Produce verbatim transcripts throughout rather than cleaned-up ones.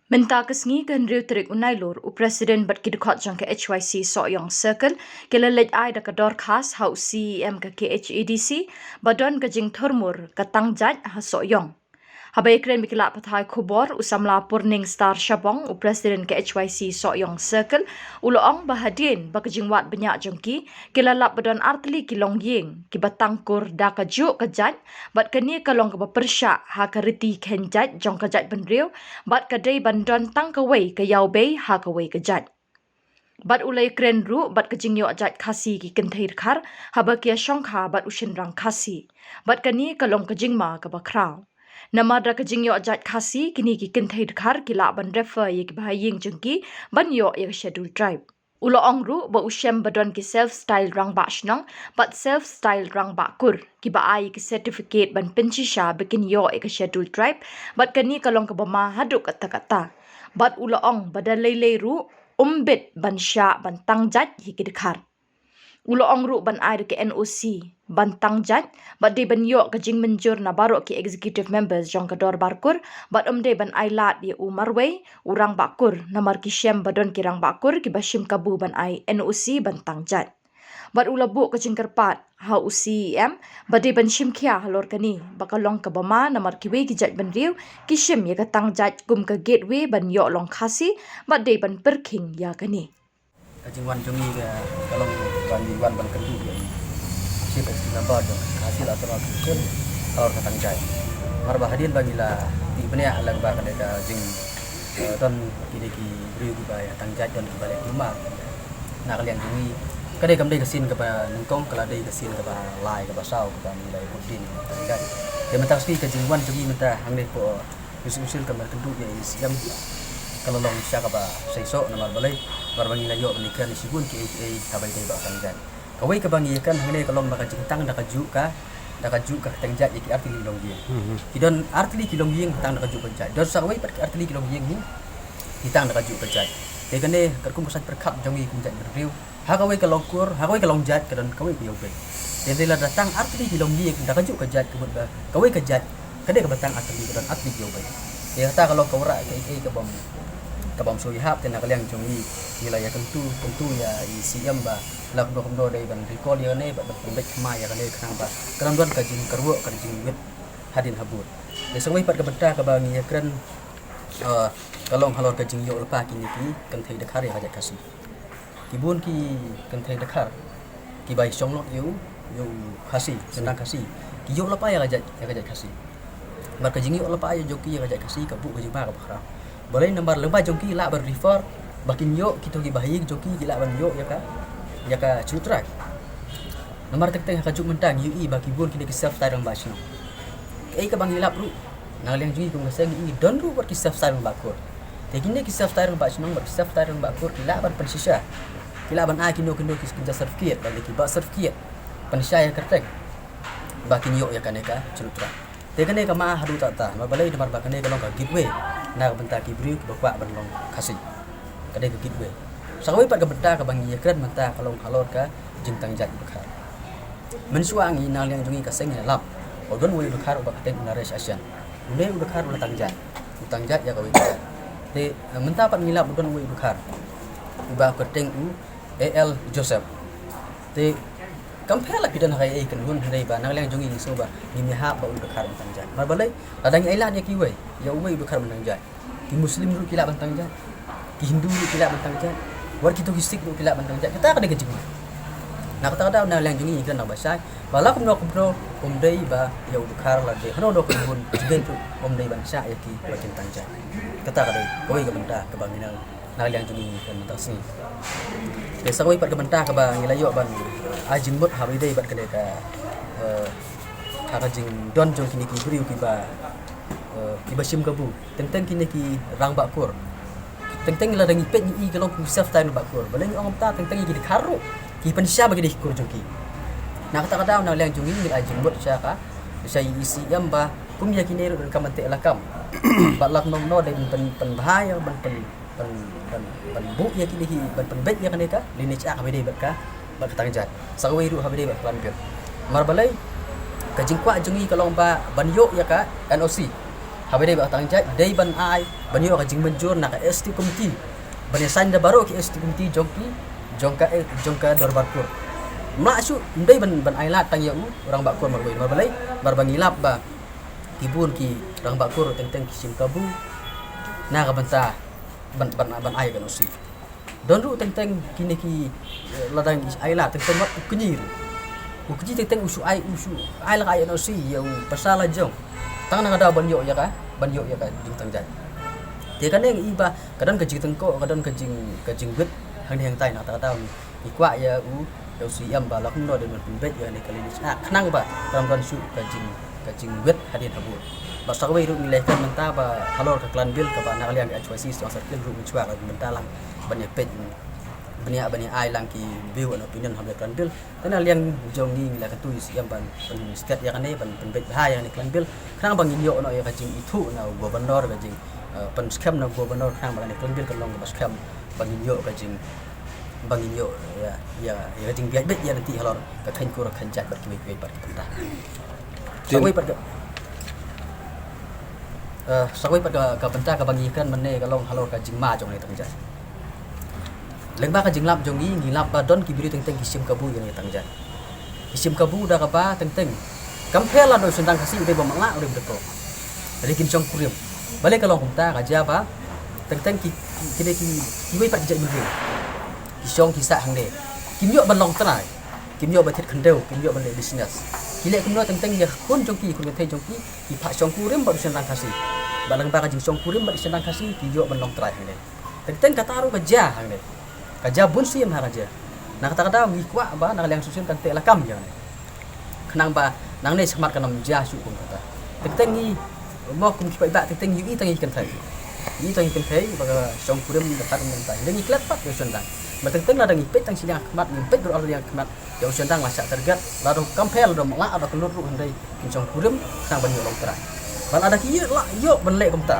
Mynta ka sngi ka hynriew tarik u Nailur, u President bad ki dkhot jong ka H Y C Sohiong Circle ki la leit ai da ka dorkhas ha u C E M ka K H A D C ba don ka jingthurmur ka tang jait ha Sohiong. Haba ïakren bad ki lad pathai khubor, u samla Purning Star Shabong, u President ka H Y C Sohiong Circle, u la ong ba hadien ba ka jingwad bniah jong ki, ki la lap ba don artylli ki longïing kiba tang kur da kajuh ka jait, bad kane ka long kaba pyrshah ha ka riti kheiñ jait jong ka jaitbynriew, bad ka dei ban don tang kawei ka ïawbei ha kawei ka jait. Bad u la ïakren ruh bad ka jingïoh jait Khasi ki kynthei dkhar haba ki ïashongkha bad u shynrang Khasi. Bad kane ka long ka jingma kaba khraw. Namar da ka jingïoh jait Khasi, kine ki kynthei dkhar ki lah ban refer ïa ki bahaïing jong ki ban ïoh ïa ka Schedule Tribe. U la ong ruh ba u shem ba don ki self style rangbah shnong bad self style rangbah kur kiba ai ïa ki certificate ban pynshisha ba kin ïoh ïa ka Schedule Tribe, bad kane ka long kaba ma haduh katta katta. Bad u la ong ba da lei lei ruh um bit ban shah ban tang jait ïa ki dkhar. U la ong ruh ban ai da ka N O C ban tang jait, bad dei ban ïoh ka jingmynjur na baroh ki executive members jong ka dorbar kur, bad um dei ban ai lad ïa u marwei u rangbah kur, namar ki shem ba don ki rangbah kur kiba shim kabu ban ai N O C ban tang jait. Bad u la buh ka jingkyrpad ha u C E M ba dei ban shim khia halor kane, ba ka long kaba ma namar kiwei ki jaitbynriew ki shim ïa ka tang jait kum ka gateway ban ïoh long Khasi, bad dei ban pyrkhing ïa kane. Ka jingwan jong ngi ka, ka long ba ngi wan ban kynduh ïa i Chief Executive Member jong ka Khasi Autonomous Council halor ka tang jait. Namar ba hadien ba ngi la tip bniah lang ba ka dei ka jing, eh, don kine ki briew kiba ïa tang jait, don kiba leh tumor. Na ka liang jong ngi ka dei kam dei ka sien kaba nyngkong, ka la dei ka sien kaba lai kaba saw kaba ngi la ïa put dien tang jait. Te mynta ka sngi ka jingwan jong ngi mynta hangne hapoh Council ka mar kynduh ïa i C E M ka la long sha kaba seisoh namar balei, namar ba ngi la ïoh ban ïakren shibun ki ei ki ei haba ïadei bad ka tang jait. Kawei kaba ngi ïakren hangne ka long ba ka jingtang da kajuh ka, da kajuh ka tang jait ïa ki artylli ki longïing. Mhm. Ki don artylli ki longïing ki tang da kajuh ka jait. Don sa kawei pat ki artylli ki longïing hi ki tang da kajuh ka jait. Te kane katkum ka saiñ pyrkhat jong ngi kum jaitbynriew, ha kawei ka long kur, ha kawei ka long jait ka don kawei ka ïawbei. Te hynrei lada tang artylli ki longïing da kajuh ka jait, ka mut ba kawei ka jait ka dei kaba tang artylli, ka don artylli ki ïawbei. Te kata ka long ka wanrah kaei kaei kabym, kabym shu ïahap. Te na ka liang jong ngi, ngi la ïakyntu kyntu ïa i C E M ba la kumno kumno dei ban recall ïa kane, ba ban pynbeit thymmai ïa kane khnang ba kan ym don ka jingkyrwuh, ka jingwit hadien habud. Te sa kawei pat ka bynta kaba ngi ïakren, eh, ka long halor ka jingïoh lypa kine ki kynthei dkhar ïa ka jait Khasi. Ki bun ki kynthei dkhar kiba ïashong lut ïa u, ïa u Khasi, shynrang Khasi, ki ïoh lypa ïa ka jait, ïa ka jait Khasi. Namar ka jingïoh lypa ïa jong ki ïa ka jait Khasi ka buh ka jingma kaba khraw. Balei? Namar lem bad jong ki lah ban refer ba kin ïoh, kito ki bahaïing jong ki ki lah ban ïoh ïa ka, ïa ka Schedule Tribe. Namar teng teng ha ka juk mynta ngi ïohi ba ki bun kine ki self style rangbah shnong. Kaei kaba ngi lap ruh, na ka liang jong ngi kum ka seng ngi don ruh wat ki self style rangbah kur. Te kine ki self style rangbah shnong bad ki self style rangbah kur ki lah ban pynshisha, ki lah ban ai kino kino ki, ki certificate, lane ki birth certificate, pynshisha ïa ka kyrteng ba kin ïoh ïa kane ka Schedule Tribe. Te kane ka ma haduh katta, namar balei? Namar ba kane ka long ka gateway na ka bynta ki briew kiba kwah ban long Khasi. Ka dei ka gateway. Sa kawei pat ka bynta kaba ngi ïakren mynta ka long halor ka jingtang jait u dkhar. Mynshuwa ngi na ka liang jong ngi ka seng ngi la lap ba u don uwei u dkhar uba kyrteng u Naresh Ashen. Une u dkhar u la tang jait, u tang jait ïa kawei ka jait. Te, eh, mynta pat ngi lap u don uwei u dkhar uba kyrteng u A L Joseph. Te kam pher la phi don ha kaei kaei kynhun, hynrei ba na ka liang jong ngi ngi sngew ba ngim ïahap ba u dkhar un tang jait. Namar balei? Lada ngi ailad ïa kiwei, ïa uwei u dkhar un tang jait, ki Muslim ruh ki lah ban tang jait, ki Hindu ruh ki lah ban tang jait, wat kito ki Sikh ruh ki lah ban tang jait. Kata ka dei ka jingma. Na kata ka daw na ka liang jong ngi ngi kren naba shai ba la kumno kumno um dei ba ïa u dkhar, lane hano hano ka bun jingeh ruh um dei ban shah ïa ki ba kin tang jait. Kata ka dei kawei ka bynta kaba ngi na na ka liang jong ngi mynta ka sngi. Te sa kawei pat ka bynta kaba ngi la ïoh ban ai jingmut haba ïadei bad kane ka, eh, ha ka jingdon jong kine ki briew kiba, eh, kiba shim kabu. Teng teng kine ki rangbah kur. Teng teng lada ngi peit ngi i ka long ki self style rangbah kur. Balei ngi ong kumta? Teng teng ki dkhar ruh ki pynshisha ba ki dei ki kur jong ki. Na kata ka daw na ka liang jong ngi ngi la ai jingmut sha ka, sha i C E M ba kum ïa kine ruh donkam ban teh lakam. Bad la kumno kumno dei ban pyn, pynbha ïa, ban pyn pyn, pyn, pynbuh ïa kine ki, pyn, pynbeit ïa kane ka lineage act haba ïadei bad ka, bad ka tang jait. Sa kawei ruh haba ïadei bad ka Land Bill. Namar balei? Ka jingkwah jong ngi ka long ba ban ïoh ïa ka N O C. Haba dei ba tang jait, dei ban ai, ban ïoh ka jingmynjur na ka S T committee. Ban ïa sign da baroh ki S T committee jong ki, jong ka, jong ka dorbar kur. Mla shu, dei ban, ban ai lad tang ïa u, rangbah kur marwei, marwei, mar ba ngi lap ba. Ki bun ki rangbah kur teng teng ki shim kabu. Na ka bynta, ban, ban, ban ai ka N O C. Don ruh teng teng kine ki, eh, lada ngi ai lad teng teng wat u kñi ruh. U kñi teng teng u shu ai, u shu ai la ka N O C ïa u pasal la jong. Tang na ka daw ban ïoh ïa ka, ban ïoh ïa ka jingtang jait. Te kane ngi i ba ka don ka jingtyngkoh, ka don ka jing, ka jingwit hangne hangtai na ka daw ngi kwah ïa u, ïa u C M ba la kumno dei ban pynbeit ïa kane ka lineage. Ah, khnang ba ka lam don shuh ka jing, ka jingwit hadien habud. Bad sa kawei ruh ngi leh kren mynta ba halor ka clan bill kaba na ka liang ka H Y C Shillong Circle ruh ngi shuwa ka bynta lang ban ïa peit, ban ïa, ban ïa ai lang ki view and opinion halor ka clan bill. Te na liang jong ngi ngi la kyntu ïa u C M ban, ban stet ïa kane, ban pynbeit bha ïa kane clan bill. Khnang ba ngin ïoh noh ïa ka jingithuh na u governor, ka jing, eh, pynskhem na u governor, khnang ba kane clan bill kan long kaba skhem ba ngin ïoh ka jing, ba ngin ïoh ïa, ïa, ïa ka jingbieit beit ïa lynti halor ka kheiñ kur kheiñ jait bad kiwei kiwei pat ki bynta. Sa kawei pat ka, eh, sa kawei pat ka, ka bynta kaba ngi kren mynne ka long halor ka jingma jong kane tang jait. Lyngba ka jinglap jong ngi, ngi lap ba don ki briew teng teng ki shim kabu ïa kane tang jait. Ki shim kabu da kaba teng teng. Kam pher lada u shynrang Khasi u dei ba matlah u dei ba dei ko. Hynrei kin shong kurim. Balei ka long kumta, ka jia ba teng teng ki, ki, kine ki, kiwei pat ki jaitbynriew. Ki shong ki sah hangne. Kim ïoh ban long trai. Kim ïoh ban thied khyndew, kim ïoh ban leh business. Ki leh kumno teng teng ïa khun jong ki, khun kynthei jong ki, ki phah shong kurim bad u shynrang Khasi. Bad lyngba ka jingshong kurim bad u shynrang Khasi, ki ïoh ban long trai hangne. Teng teng kata ruh ka jia hangne. Ka jia bun sien ha ka jia. Na kata ka daw ngi kwah ba na ka liang shisien kan teh lakam ïa hangne. Khnang ba nangne shakhmat kan ym jia shuh kum kata. Teng teng ngi mo kum ki paidbah teng teng ngi ïohi tang ïa ki kynthei. Ïohi tang ïa ki kynthei ba ka shong kurim da kat mynta. Ngi klet pat ïa u shynrang. Ba teng teng lada ngi peit tang shiliang khmat, ngi peit baroh liang khmat. Ïa u shynrang la shah target, lada kam pher, lada matlah, lada kynlut ruh hynrei kin shong kurim, khnang ban ïoh long trai. Bad lada ki ïoh lah, ïoh ban leh kumta.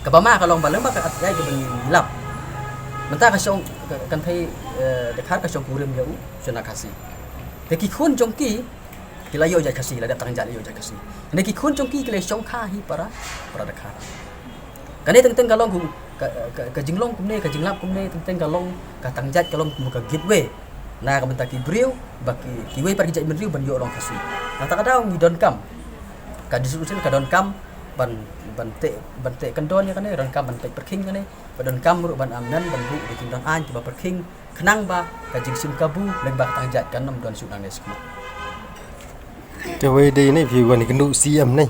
Kaba ma ka long ba lyngba ka R T I kaba ngi lap. Mynta ka shong, ka, ka kynthei, eh, Dkhar ka shong kurim ïa u shynrang Khasi. Te ki khun jong ki, ki la ïoh jait Khasi, la dep tang jait la ïoh jait Khasi. Hynrei ki khun jong ki, ki la shong kha hi para, para Dkhar. Kane teng teng ka long kum, ka, ka, ka jinglong kumne, ka jinglap kumne, teng teng ka long, ka tang jait ka long kum ka gateway. Na ka bynta ki briew, ba ki, kiwei pat ki jaitbynriew ban ïoh long Khasi. Na kata ka daw ngi donkam. Ka District Council ka donkam, ban, ban teh, ban teh kyndon ïa kane, donkam ban peit pyrkhing kane, ka donkam ruh ban amend, ban buh, ba kin don aiñ, kiba pyrkhing, khnang ba, ka jingshim kabu, lyngba ka tang jait kan ym don shuh nangne shakhmat. Te wei dei ne phi wan ïakynduh C M ne.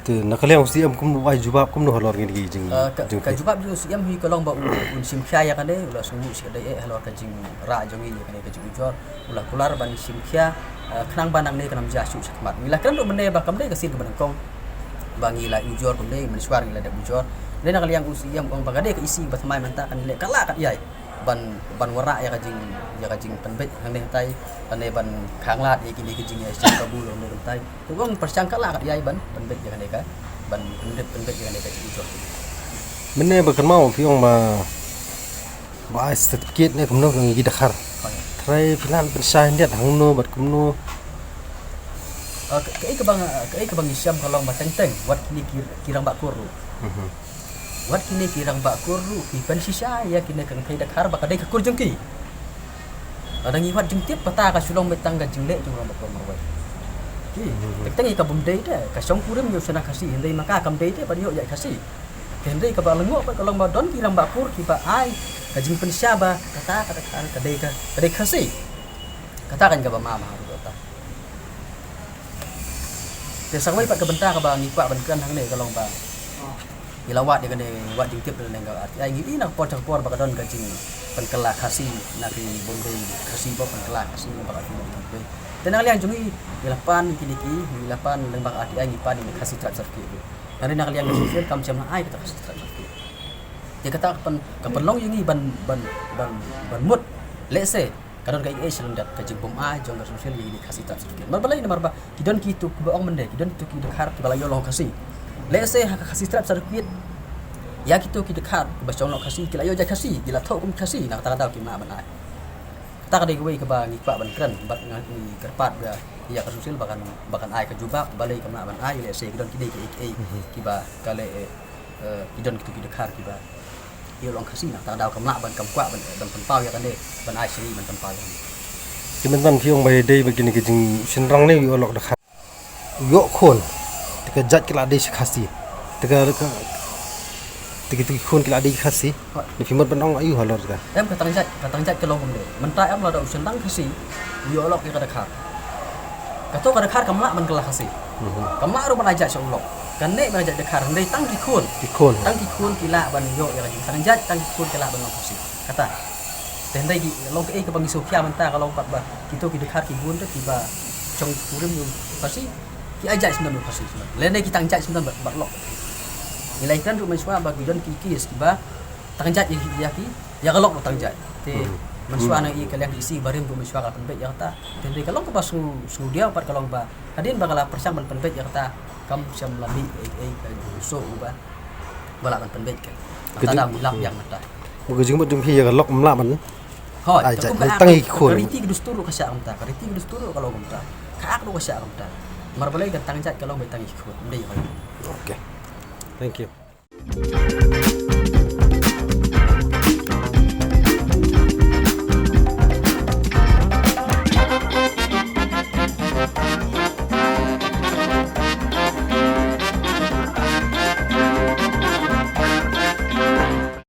Te na ka liang C M kumno ai jubab kumno halor kine ki jing, ah, ka, jing ka jubab jong C M hi ka long ba u, un shim khia ïa kane, u la sngewbha shi dei eh halor ka jingrah jong ngi ïa kane ka jingujor, u la kular ban shim khia, ah, khnang ba nangne kan ym jia shuh shakhmat. Ngi la kren ruh mynne ba kam dei ka sien kaba nyngkong ba ngi la ujor kumne, mynshuwa ngi la dep ujor. Dei na ka liang u C M u ong ba ka dei ka isi ba thymmai mynta kan leh ka la ka dei ban, ban wanrah ïa ka jing, ïa ka jingpynbeit hangne hangtai, lane ban khanglad ïa kine ki jingïaishah kabu hangne hangtai. Te u ong pyrshang ka la ka dei ban pynbeit ïa kane ka, ban pynbeit, pynbeit ïa kane ka jingujor. Mynne ba kynmaw phi ong ba, ba ai certificate ne kumno ka ngi ki Dkhar. Hooid. Trai phi lah pynshai hyndiat hangno bad kumno. Ah, ka, kaei kaba nga, kaei kaba ngi shem ka long ba teng teng wat kine ki, ki rangbah kur ruh. Mhm. Wat kine ki rangbah kur ruh ki pynshisha ïa kine ki kynthei Dkhar ba ka dei ka kur jong ki. Lada ngi wad jingtip kata ka shu long beit tang ka jingleh jong u rangbah kur marwei. Ki, mhm, teng teng ïa ka bym dei te, ka shong kurim ïa u shynrang Khasi, hynrei ma ka kam dei te ban ïoh jait Khasi. Te hynrei kaba lyngngoh pat ka long ba don ki rangbah kur kiba ai ka jingpynshisha ba kata, kata, kata ka dei ka, ka dei Khasi. Kata kan kaba ma ma ruh kata. Te sa kawei pat ka bynta kaba ngi kwah ban kren hangne ka long ba ngi la wad ïa kane, wad jingtip da ka R T I, ngi i na ka por sha ka por ba ka don ka jingpynkylla Khasi na ki bym dei Khasi, ba pynkylla Khasi na ka R T I. Te na ka liang jong ngi, ngi la pan kine ki, ngi la pan lyngba ka R T I, ngi pan ïa ka Khasi Tribe Certificate. Hynrei na ka liang jong ngi kam shym la ai kata ka Khasi Tribe Certificate. Te kata ka pyn, ka pynlong ïa ngi ban, ban, ban, ban mut. Let's say, ka don kaei kaei sha lyndet, ka jingbym ai jong ka District Council ïa kine ki Khasi Tribe Certificate. Namar balei, namar ba ki don kito kiba ong mynne, ki don kito ki Dkhar kiba la ïoh long Khasi. Let's say ha ka Khasi Tribe Certificate, ïa kito ki Dkhar kiba shong noh Khasi, ki la ïoh jait Khasi, ki la thoh kum Khasi, na kata ka daw kim lah ban ai. Kata ka dei kawei kaba ngi kwah ban kren, bad nga, ngi kyrpad ba Ïa ka social ba kan, ba kan ai ka jubab, balei kam lah ban ai, lehse ki don ki dei ki ei ki ei, kiba ka leh, eh, eh, ki don kitu ki dkhar kiba ïoh long Khasi, nangta ka daw kam lah ban, kam kwah ban, eh, ban pynpaw ïa kane, ban ai sha ngi ban pynpaw ïa kane. Ki mynta phi ong ba dei ba kine ki jingshynrang ne ïoh lok dkhar, ïoh khun, te ka jait ki la dei sha Khasi, te ka, ka, te ki, te ki khun ki la dei Khasi. Hooid. Ni phi mut ban ong aïu halor ka? Em, ka tang jait, ka tang jait ka long kumne. Mynta em lada u shynrang Khasi u ïoh lok ïa ka dkhar, kato ka dkhar kam lah ban kylla Khasi. Mhm. Kam lah ruh ban ai jait sha u lok. Kane ban ai jait dkhar, hynrei tang ki khun. Ki khun. Tang ki khun ki lah ban ïoh ïa ka jingtang jait, tang ki khun ki lah ban long Khasi. Kata. Te hynrei ki long kaei kaba ngi sngewkhia mynta ka long pat ba kito ki dkhar ki bun te kiba shong kurim ïa u Khasi, ki ai jait sngewdon ïa u Khasi sngewdon. Lane ki tang jait sngewdon bad, bad lok. Ngi la ïakren ruh mynshuwa ba ki don ki case kiba tang jait ïa ki, ïa ki, ïa ka lok ruh tang jait. Te, hmm, mynshuwa, hmm, na i ka liang ka E C barim ruh mynshuwa ka la pynbeit ïa kata. Te hynrei ka long kaba sngew, sngewdiaw pat ka long ba hadien ba ka la pyrshang ban pynbeit ïa kata, kam shym la mih ei ei ka jingsoh uba ba lah ban pynbeit ka. Ka jing-, kata da ngi lap, hmm, ïa kata. Ka jingmut jong phi ïa ka lok ym lah ban. Hooid, ai jait, tang ïa ki khun. Ka riti ka dustur ruh ka shah kumta, ka riti ka dustur ruh ka long kumta. Ka ak ruh ka shah kumta. Namar balei, ka tang jait ka long ba tang ïa ki khun. Ym dei ïa ka. Okay. Thank you.